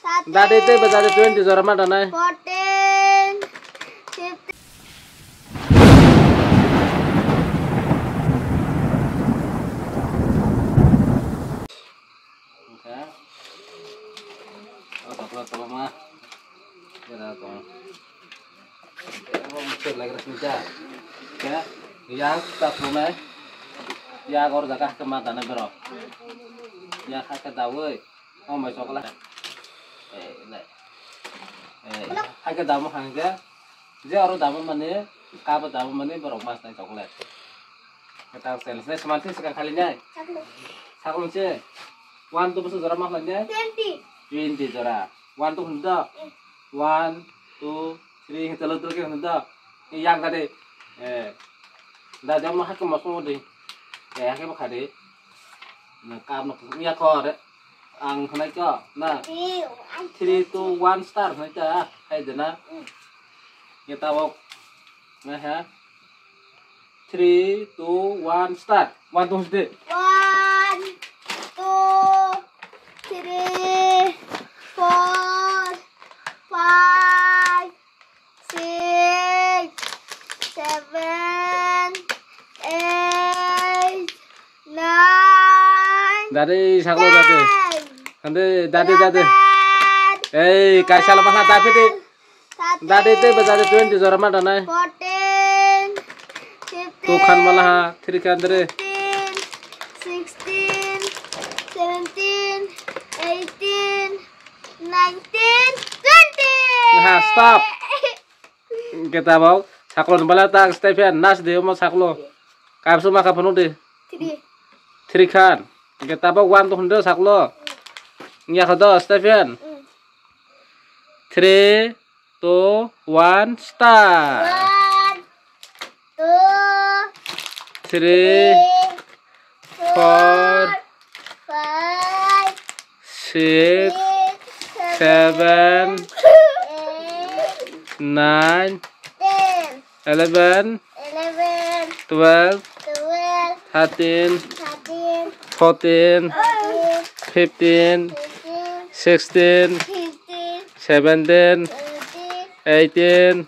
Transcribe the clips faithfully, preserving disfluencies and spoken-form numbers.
Dadi tei ba dadi twenty jora ma danai. Fourteen, fifteen. Oke. Oh, chocolate toloma. Kira tong. Oke, yang tak toloma. Ya, gor jaga ke mata na bro. Ya, kake dawi. Oh, mai chocolate. Eh, le. Eh, kake damu hangke. Je aro damu mani, kaba damu mani, borok mas nai chocolate. Kata sel, sel, semanti sekali kali nai. Saklo. Saklo se. One, two, bwswk jora ma khlai nai? Twenty. Twenty jora. One, two hwn do. Eh. One, two, three, hwn tolo tolo ke hwn do. Eh, yang tadi. Eh. Da jam ma hakam mas mo di. Eh, hakam khadi. Na kap no ya kore. Ang hwnai kha na three, two, one, start hwnai ta, hai de na. Ye tabok na ha. Three, two, one, start. One, two, three. One, two, three, four, five, six, seven, eight, nine, Dadi, saklo dadi. Ten. Hande, dadi, dadi. Eleven, Ei, kaisa lama ha, dadi, di. Twelve, Dadi, di, ba, dadi, thirteen, twenty jora ma danai. Fourteen, fifteen, Tukhan mala ha, three khan dere. Sixteen, sixteen, seventeen, eighteen, Nineteen, twenty. Ha, stop. Kita bau saklo ni bala tak Stephen nas de mo saklo. Kaibsu maka phunu de. Three. Three khan. Kita bau one to hundred saklo. Nya kha do Stephen. Mm. Three, two, one, start. One, two, Three, three, four, four, five, six, six, seven, seven, eight, nine, ten, eleven, eleven, twelve, twelve, thirteen, thirteen, fourteen, fourteen, fifteen, fifteen, sixteen, fifteen, seventeen, seventeen, eighteen, eighteen,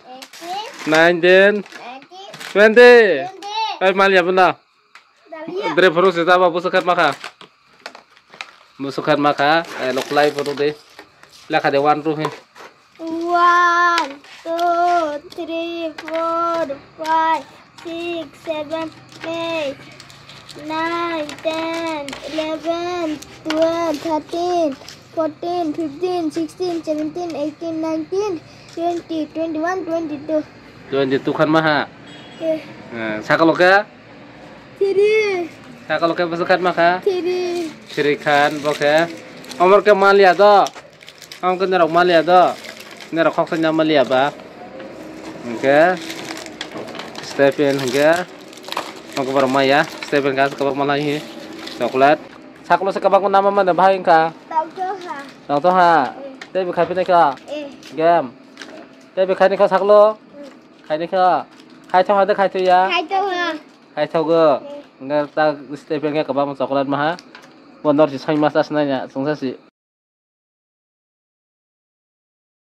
nineteen, nineteen, twenty. Twenty. Oi, mal ya bunda. Daliya. Dre phuru se jaba, busu khat makha. Busu khat makha, eh, loklai phuru de. Lekha de one, two he. One, two, three, four, five, six, seven, eight, nine, ten, eleven, twelve, thirteen, fourteen, fifteen, sixteen, seventeen, eighteen, nineteen, twenty, twenty-one, twenty-two. Twenty-two khan maha. Eh. Eh, sakalo khe? Three. Sakalo khe bwswk khan makha? Three. Three khan bo khe. Omor khe maliya do. Ang khe norok maliya do. Norok khoksa nya maliya ba. Hwnkhe Stephen hwnkhe. Ang khe borok maya. Stephen khe kwbangma lai hi. Chocolate. Saklo se kwbangma nama mano bahai wngkha. Tongthoha. Tongthoha. Eh. Tei bo khai phinai kha. Eh. Game. Tei bo khai ni kha saklo. Eh. Khai ni kha. Khai thong ha de khai thong ya. Khai thong ha. Khai thogo. Eh. Hwnkhe ta Stephen khe kwbangma chocolate maha. Bo nor si soi mas asnai ya. Sungsa si.